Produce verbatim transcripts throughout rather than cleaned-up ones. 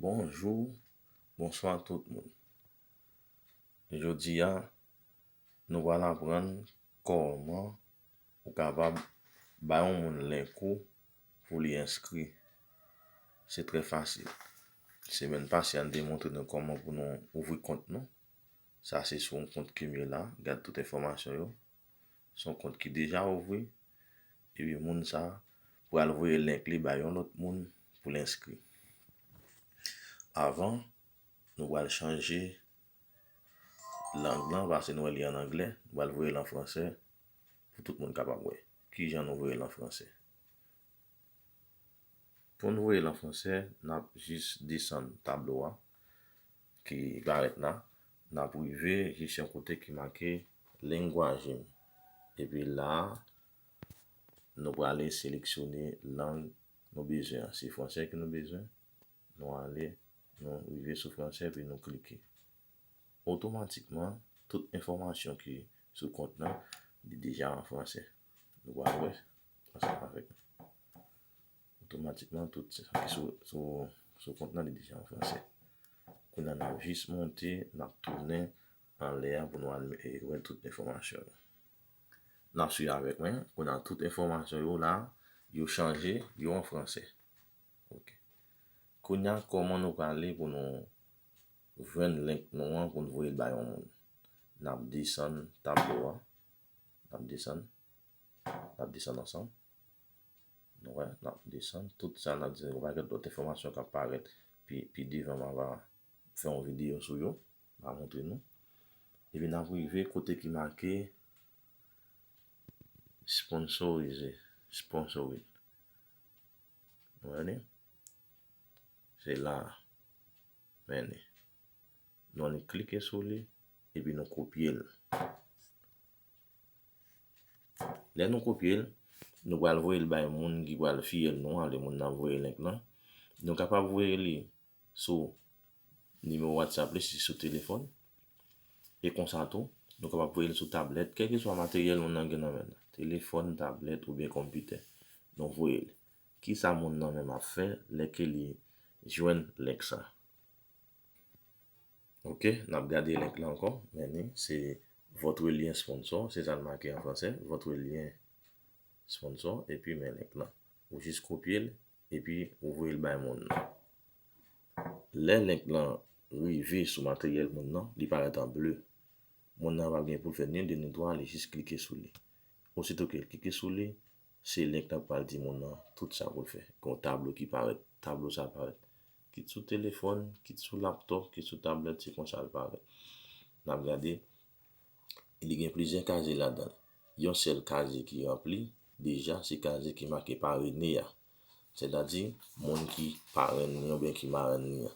Bonjou, bonswa tout moun. Jodi a, nou pral aprann kòman ou kapab bay yon moun link ou pou li enskri. Se trè fasil. Semèn pase a, m te montre nou kòman pou nou ouvri kont nou. Sa se sou yon kont ke m ye la. Gad tout enfòmasyon yo. Se yon kont ki deja ouvri. Epi moun sa pral voye link li bay yon lòt moun pou l enskri. Avan, nou pral chanje lang lan, paske nou wè li an anglè. Nou pral voye l an fransè pou tout moun kapab wè. Kijan nou voye l an fransè? Pou n voye l an fransè, n ap jis desann tablo a ki parèt la. N ap rive jis yon kote ki make Language. Epi la, nou prale seleksyone lang nou bezwen an. Se fransè ke nou bezwen. Nou ale, nou rive sou fransè, epi nou klike. Otomatikman, tout enfòmasyon ki sou kont lan, li deja an fransè. Nou pral wè ansanm avèk mwen. Otomatikman, tout sa ki sou, sou, sou kont lan, li deja an fransè. Kounye a, n ap jis monte, n ap tounen anlè a pou nou al, e, wè tout enfòmasyon yo. N ap swiv avèk mwen. Kounye a, tout enfòmasyon yo la, yo chanje, yo an fransè. Ok. Kounye a, kòman nou prale pou nou jwenn link nou an pou n voye l bay yon moun? N ap desann tablo a. N ap desann. N ap desann ansanm. Nou wè, n ap desann. Tout sa n ap di, yon pakèt lòt enfòmasyon k ap parèt pi, pi devan, m a va fè yon videyo sou yo. M a montre nou. Epi n ap rive kote ki make sponsorize, sponsoring. Nou wè li? Se la a. Men li. Nou annik klike sou li, epi nou kopye l. Lè nou kopye l, nou pral voye l bay moun ki pral fiyèl nou an, lè moun nan voye link lan. Nou kapab voye li sou nimewo WhatsApp li, si sou telefòn. E konsa tou, nou kapab voye l sou tablèt, kèlkeswa materyèl moun nan gen nan men l. Telefòn, tablèt oubyen konpitè. Nou voye l. Kisa moun nan menm ap fè lè ke li jwenn link sa? Ok, n ap gade link la ankò. Men li, se votre lien sponsor, se sa l make an fransè, votre lien sponsor, epi men link lan. Ou jis kopye l, epi ou voye l bay moun nan. Lè link lan rive sou materyèl moun nan, li parèt an ble. Moun nan pa gen pou l fè ni de ni twa, li jis klike sou li. Osito ke l klike sou li, se link lan pral di moun nan tout sa pou l fè. Gen yon tablo ki parèt, tablo sa parèt. Kit sou telefòn, kit sou laptòp, kit sou tablèt, se konsa l parèt. N ap gade, li gen plizyè kazye ladan l. Yon sèl kazye ki ranpli, deja, se kazye ki make parene a. Sètadi, moun ki parenn li oubyen ki marenn li an.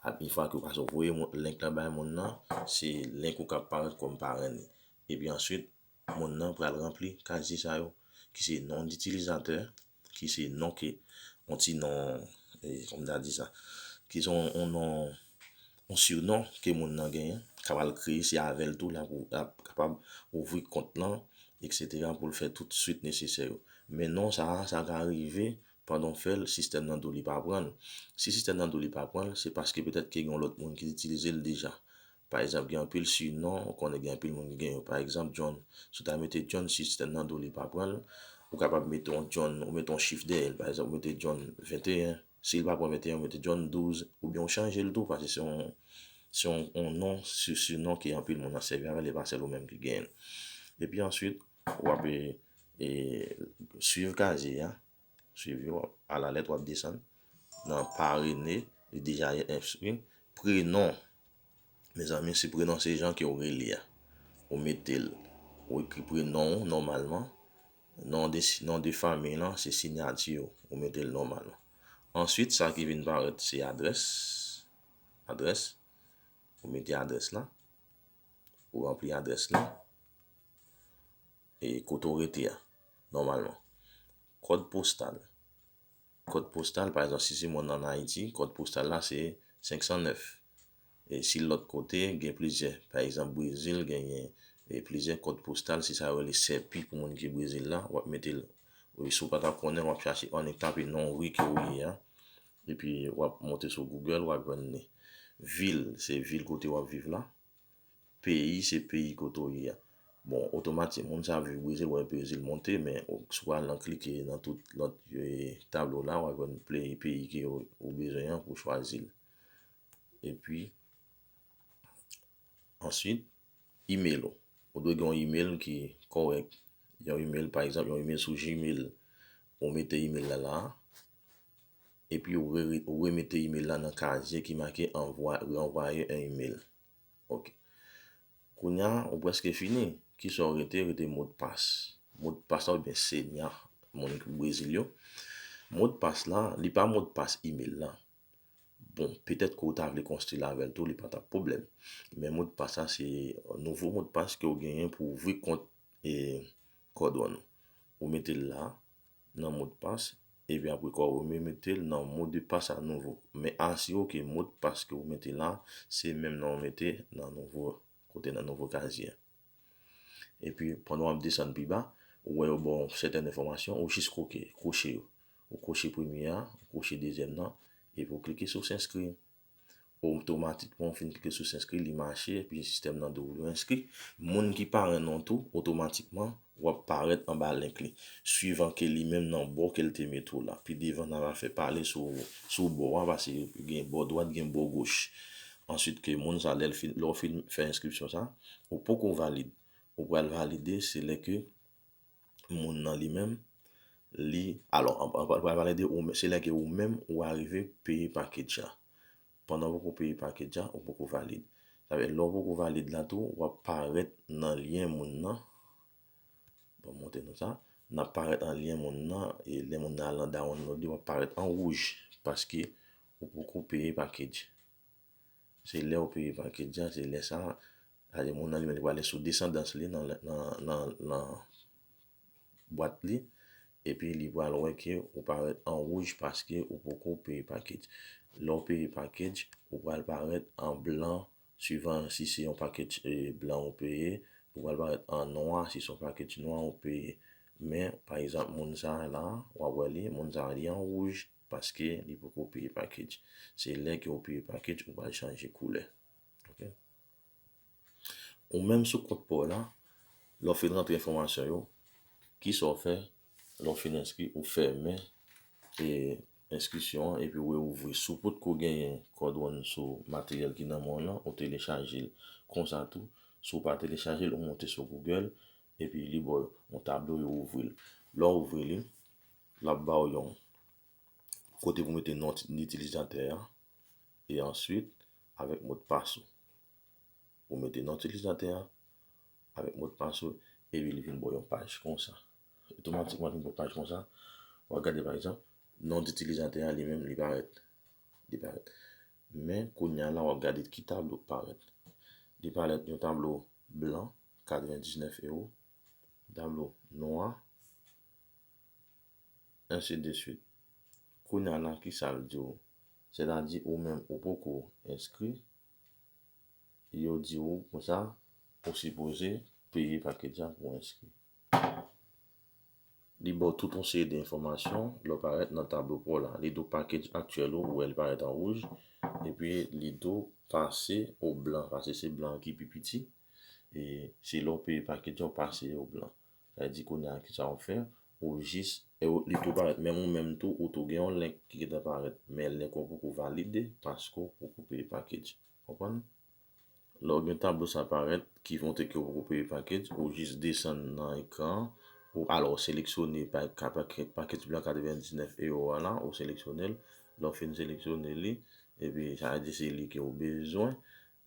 Ap, yon fwa ke w pase w voye moun, link lan bay moun nan, se link ou k ap parèt kòm parenn li. Epi answit, moun nan pral ranpli kazye sa yo, ki se non itilizatè, ki se non ke, yon ti non, e, kòman ta di sa, ki se yon, yon non, yon sinon ke moun nan genyen, k ap al kreye, se avè l tou l ap, l ap kapab ouvri kont lan, etsetera, pou l fè tout swit nesesè yo. Men non sa a, sa ka rive pandan w fè l, sistèm nan di w li pa pran l. Si sistèm nan di w li pa pran l, se paske petèt ke gen yon lòt moun ki itilize l deja. Pa egzanp, gen anpil sinon, ou konnen gen anpil moun ki gen yo. Pa egzanp, John, si w ta mete John, sistèm nan di w li pa pran l, ou kapab mete yon John, ou mete yon chif dèyè l. Pa egzanp, ou mete John venteyen. Si l pa pran venteyen, ou mete John douz, oubyen ou chanje l tou, paske se yon, se yon, yon non, si, sinon ke anpil moun ap sèvi avè l, e pa sèl ou menm ki genyen l. Epi answit, w ap, e, e, swiv kazye a, swiv yo alalèt, w ap desann nan parene, li deja enskri. Prenon, mezanmi, si prenon se jan ke w rele a, ou mete l, ou ekri prenon w nòmalman, non de, non de fanmi lan, se siyati w, ou mete l nòmalman. Answit, sa ki vin parèt, se adrès, adrès, ou mete adrès la, ou ranpli adrès la, e kote w rete a, nòmalman. Kòd postal. Kòd postal, pa egzanp, si se moun ann Ayiti, kòd postal la se senk san nèf. E si lòt kote, gen plizyè. Pa egzanp, Brezil genyen, e, plizyè kòd postal, se sa yo rele sèpi pou moun ki Brezil la, w ap mete l. Wi, si w pa ta konnen, w ap chache, w annik tape non ri ke w ye a. epi w ap monte sou Google, w ap jwenn li. Vil, se vil kote w ap viv la. Peyi, se peyi kote w ye a. Bon, otomatik, moun sa viv Brezil, wè Brezil monte, men ou, si w al nan klike nan tout lòt, e, tablo la, w ap jwenn peyi, peyi ke ou, ou bezwen an pou chwazi l. Epi, answit, email ou. Ou dwe gen yon email ki kòrèk. Yon email, pa egzanp, yon email sou Gmail. Ou mete email la la. Epi ou re-, ou remete email la nan kazye ki make anvwa-, renvoyer un email. Ok. Kounye a, ou prèske fini. Kisa w rete? Rete modpas. Modpas la oubyen senya, moun ki Brezil yo. Modpas la, li pa modpas email la. Bon, petèt ke w ta vle konstwi l avè l tou, li pa t ap pwoblèm. Men modpas la, se nouvo modpas ke w genyen pou ouvri kont, e, Cordon ou. Ou mete l la, nan modpas, epi apre kò ou remete l nan modpas a nouvo. Men asire w ke modpas ke ou mete la, se menm nan ou mete nan nouvo, kote nan nouvo kazye. Epi, pandan w ap desann pi ba, ou wè yo ba w sètèn enfòmasyon, ou jis koke, koche yo. Ou koche premye a, ou koche dezyèm nan, epi ou klike sou s'inskri. Otomatikman, ou fin klike sou s'inskri, li mache, epi sistèm nan di w li enskri. Moun ki parenn ou tou, otomatikman, w ap parèt anba link li. Swivan ke li menm nan bò ke l te mete w la. Pi devan, n a va fè pale sou, sou bò a, paske gen bò dwat, gen bò goch. Answit, ke moun sa, lè l fin, lè w fin fè enskripsyon sa, ou poko valid. Ou pral valide, se lè ke moun nan li menm, li, alò, an, an, an pral pale de ou, se lè ke ou menm ou arive peye package la. Pandan w poko peye package la, ou poko valid. Sa vle, lè w poko valid la tou, w ap parèt nan lyen moun nan. Bon, montre nou sa. N ap parèt nan lyen moun nan, e lè moun nan al nan download li, w ap parèt an wouj, paske ou poko peye package. Se lè w peye package la, se lè sa, sa vle di moun nan li menm li prale sou desandans li nan, nan, nan, nan bwat li, epi li pral wè ke ou parèt an wouj paske ou poko peye package. Lè w peye package, ou pral parèt an blan, swivan si se yon package, e, blan ou peye, ou pral parèt an nwa si se yon package nwa ou peye. Men, pa egzanp, moun sa a la, w ap wè li, moun sa a li an wouj paske li poko peye package. Se lè ke w peye package, ou pral chanje koulè. Ok? Ou menm sou kont pa w la, lè w fin rantre enfòmasyon yo, kisa w fè? Lè w fin enskri, ou fèmen, e, enskripsyon an, epi ou reouvri. Si w potko genyen Cordon sou materyèl ki nan men w lan, ou telechaje l. Konsa tou, si w pa telechaje l, ou monte sou Google, epi li ba w yon tablo, ou ouvri l. Lè w ouvri li, l ap ba w yon kote pou mete non ti-, itilizatè a, e answit, avèk modpas ou. Ou mete non itilizatè a avèk modpas ou, epi li vin ba w yon paj konsa. Otomatikman, li vin ba w paj konsa. W ap gade, pa egzanp, non itilizatè a li menm, li parèt. Li parèt. Men, kounye a la, w ap gade ki tablo k parèt. Li parèt yon tablo blan, katrevendiznèf ewo, tablo nwa, ensi de swit. Kounye a la, kisa l di w? Sètadi, ou menm, ou poko enskri, yo di w konsa, ou sipoze peye package la pou w enskri. Li ba w tout yon seri de enfòmasyon, lè w parèt nan tablo pa w la. Li di w package aktyèl ou, ou wè li parèt an wouj, epi li di w pase o blan, paske se blan ki pi piti, e se lè w peye package la, ou pase o blan. Sa vle di kounye a, kisa w ap fè? Ou jis, e ou, li tou parèt, menm ou menm tou, ou tou gen yon link ki gentan parèt, men link ou poko valide, paske ou poko peye package. Konprann? Lè w gen tablo sa parèt, ki montre ke ou poko peye package, ou jis desann nan ekran an, ou, alò, ou seleksyone pa-, ka-, package, package blan katrevendiznèf ewo a la, ou seleksyone l, lè w fin seleksyone li, epi sa vle di se li ke ou bezwen,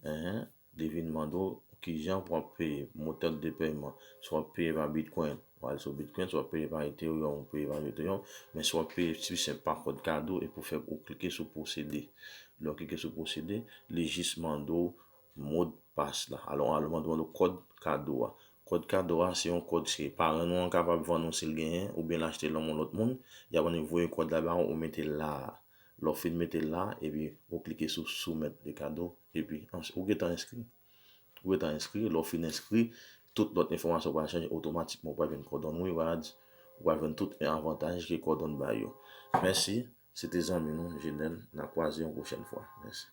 enhen, li vin mande w kijan pou w ap peye, modèl de pèyman, si w ap peye pa Bitcoin, w al sou Bitcoin, si w ap peye pa Ethereum, ou peye pa Ethereum, men si w ap peye pi senp pa kòd kado, e pou fè ou klike sou pwosede. Lè w klike sou pwosede, li jis mande w modpas la. Alò, alò, mande w kòd kado a. Kòd kado a, se yon kòd ke parenn ou an kapab vann ou si l genyen, oubyen l achte l nan men yon lòt moun, y ap annik voye kòd la ba ou, ou mete l la a. Lè w fin mete l la, epi ou klike sou soumettre le cadeau, epi ans-, ou gentan enskri. Ou gentan enskri, lè w fin enskri, tout lòt enfòmasyon pral chanje otomatikman. Ou pral jwenn Cordon Rewards, ou pral jwenn tout avantaj ke Cordon bay yo. Mèsi, Se te zanmi nou, Jenèl. N a kwaze yon pwochèn fwa. Mèsi.